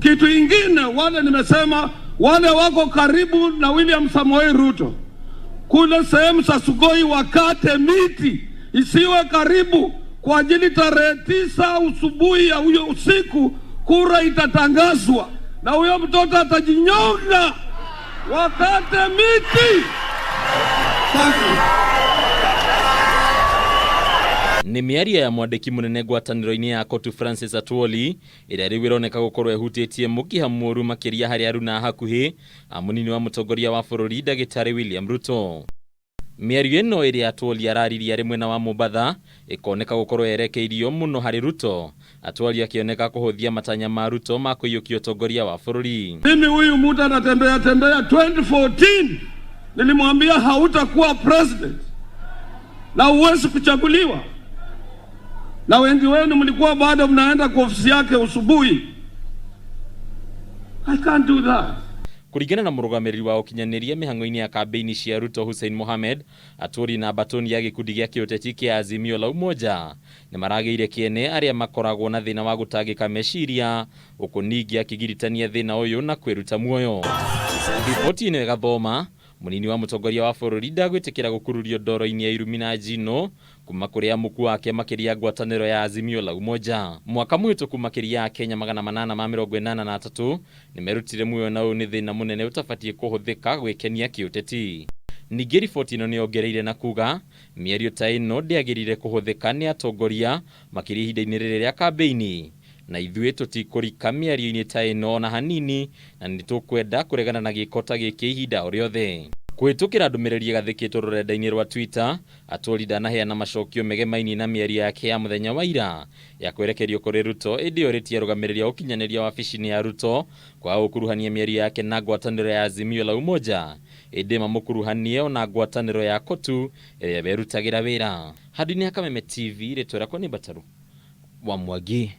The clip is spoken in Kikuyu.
Kitu ingine, wale nimesema, wale wako karibu na William Samoei Ruto kule sehemu za Sugoi wakate miti isiwe karibu, kwa ajili tarehe 9 asubuhi ya huyo usiku kura itatangazwa na huyo mtoto atajinyonga. Wakate miti. Thank you. Nĩ mĩario ya mwandĩki mũnene ngwatanĩro-inĩ ya Kotu Francis Atwoli ĩrĩa rĩu ĩroneka gũkorwo ĩhutĩtie mũkiha mũru makĩria harĩ aruna a hakuhĩ a mũnini wa mũtongoria wa bũrũri ndagĩtarĩ William Ruto. Mĩario ĩno ĩrĩa Atwoli araririe arĩ mwena wa Mombatha ĩkoneka gũkorwo yerekeirio mũno harĩ Ruto, Atwoli akĩoneka kũhũthia matanya ma Ruto ma kũiyũkia ũtongoria wa bũrũri. Mimi huyu mtu anatembea tembea 2014 nilimwambia hautakuwa president na huwezi kuchaguliwa, na wengi wenu mlikuwa bado mnaenda kwa ofisi yake usubuhi. I can't do that. Kũringana na mũrũgamĩrĩri wa ũkinyanĩria mĩhang'o-inĩ ya kambĩini cia Ruto Hussein Mohamed, Atwoli na batoni ya gĩkundi gĩa kĩũteti kĩa Azimio la Umoja nĩ maragĩire kĩene arĩa makoragwo na thĩna wa gũtangĩka meciria, ũkũ ningĩ akĩgiritania thĩna ũyũ na kwĩruta muoyo. Riboti ĩno ĩgathoma mũnini wa mũtongoria wa bũrũri ndagwĩtĩkĩra gũkururio ndoro-inĩ ya irumi na njino kuma kũrĩ amuku ake makĩria ngwatanĩro ya Azimio la Umoja. Mwaka mũhĩtũku makĩria ya Kenya 883 nĩmerutire muoyo na ũyũ nĩ thĩna mũnene ũtabatiĩ kũhũthĩka gwĩkenia kĩũteti. Ningĩ riboti ĩno nĩyongereire na kuga mĩario ta ĩno ndĩagĩrĩire kũhũthĩka nĩ atongoria makĩria ihinda-inĩ rĩrĩ rĩa kambĩini, na ithuĩ tũtikũrika mĩario-inĩ ta ĩno ona hanini na nĩtũkwenda kũregana na gĩko ta gĩkĩ ihinda o rĩothe. Kũhĩtũkĩra ndũmĩrĩri ĩgathĩkĩtwo rũrenda-inĩ rwa Twitter, Atwoli ndanaheana macokio megemainie na mĩario yake ya mũthenya wa ira ya kwerekerio kũrĩ Ruto, ĩndĩ orĩtie arũgamĩrĩri a ũkinyanĩria wabici-inĩ ya Ruto kwaga gũkuruhania mĩario yake na ngwatanĩro ya Azimio la Umoja, ĩndĩ mamũkuruhanie ona ngwatanĩro ya Kotu ĩrĩa werutagĩra wĩra. Handũ-inĩ ha Kameme TV, rĩtwa rĩakwa nĩ Mbataru wa Mwangi.